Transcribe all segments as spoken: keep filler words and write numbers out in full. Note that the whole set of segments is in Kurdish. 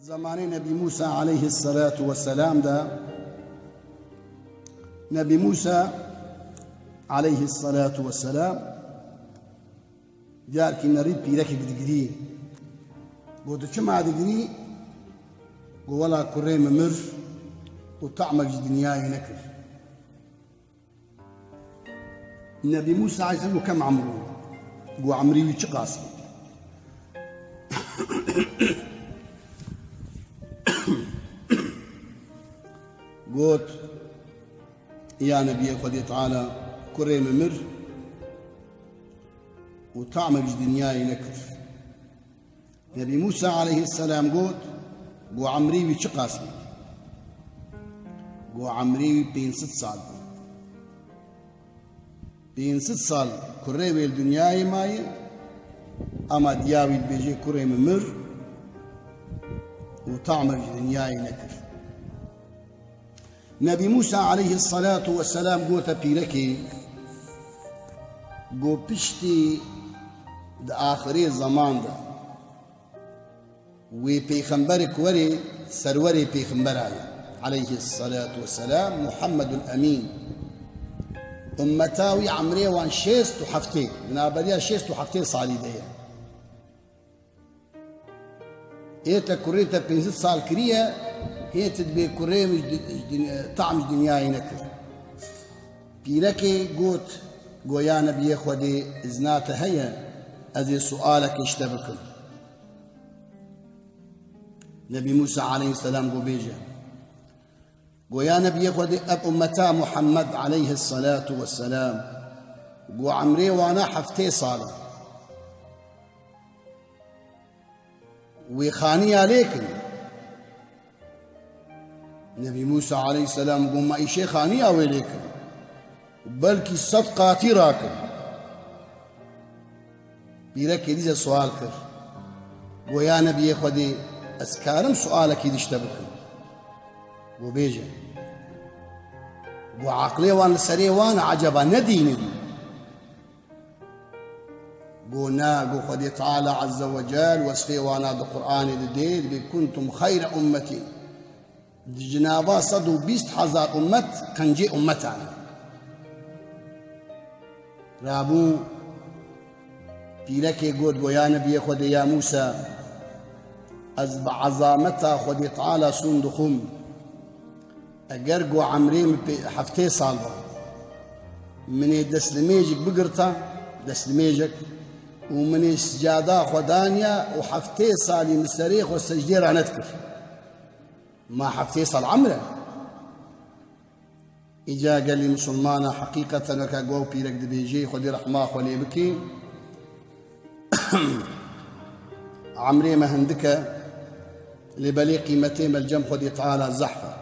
Zamanê Nebî Mûsa aleyhisselatu vesselam de, Nebî Mûsa aleyhisselatu vesselam diyar kî nerî pîrekek digirî. Got, "Tu çima digirî?" Got, "Wela kurê min mir û tamek ji dinyayê nekir." Nebî Mûsa aleyhisselam got, "Kem emrû?" Got, "Emrî wî çiqas bû?" Got, "Ya Nebiyê Xwedê Teala, kurê min mir û tamek ji dinyayê nekir." Nebî Mûsa aleyhisselam got, "Got, emrî wî çiqas bû?" Got, "Emrî wî pênc sed sal bû." Pênc sed sal kurê wê li dinyayê maye, ama diya wî dibêje, "Kurê min mir û tamek ji dinyayê nekir." Nebî Mûsa aleyhisselatu vesselam gote pîrekê, got, "Piştî di axirê zeman de wê pêxemberek werê serwerê pêxembera ye, aleyhisselatu vesselam, Muhammedul Emîn. Ummeta wî emrê wan şêst û heftê, di navberiya şêst û heftê salî de ye. Ê te kurê te pênc sed sal kiriye, hê tu dibê kurê min ji di-, ji din-, tam ji dinyayê nekir." Pîrekê got, "Got, ya Nebiyê Xwedê, izna te heye, ez ê sualekê ji te bikim." Nebî Mûsa aleyhisselam got, "Bêje." Got, "Ya Nebiyê Xwedê, ev ummeta Muhammed aleyhisselatu vesselam, got, emrê wana heftê sal e. Wê xaniya lê kin." Nebî Mûsa aleyhisselam got, "Ma îşê xaniya wê lê kin, belkî sed qatî rakin." Pîrekê dîse sual kir. Got, "Ya Nebiyê Xwedê, ez karim sualekî dî ji te bikim?" Got, "Bêje." Got, "Aqilê wan li serê wan e, eceba ne dîn in?" Got, "Na." Got, "Xwedê Teala Azze ve Cel wesfê wana di Qur'anê de dê, dibê, 'Kuntum xeyre ummetî.'" Di cinava sed û bîst hezar ummet qencê ummetan e. Rabû pîrekê got, got, "Ya Nebiyê Xwedê, ya Mûsa, ez bi ezameta Xwedê Teala sûn dixwim. Eger got emrê min pê-, heftê sal ba, min ê destlimêjek bigirta, destlimêjek, û min ê sicada xwe daniya û heftê salî min serê xwe secdê ra nedikir. Ma heftê sal emr e?" Îca gelî misilmana heqîqeten weke ku ew pîrek dibêjê, Xwedê rehma xwe lê bike, emrê me hindik e, lê belê qîmetê me li cem Xwedê Teala zehf e.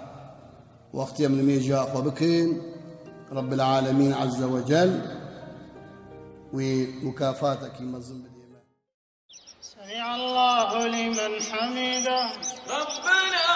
Wextê em nimêja xwe bikin, Rebbil Alemîn Azze ve Cel wê mukafatekî mezin bidê me. سمع الله لمن حمده. ربنا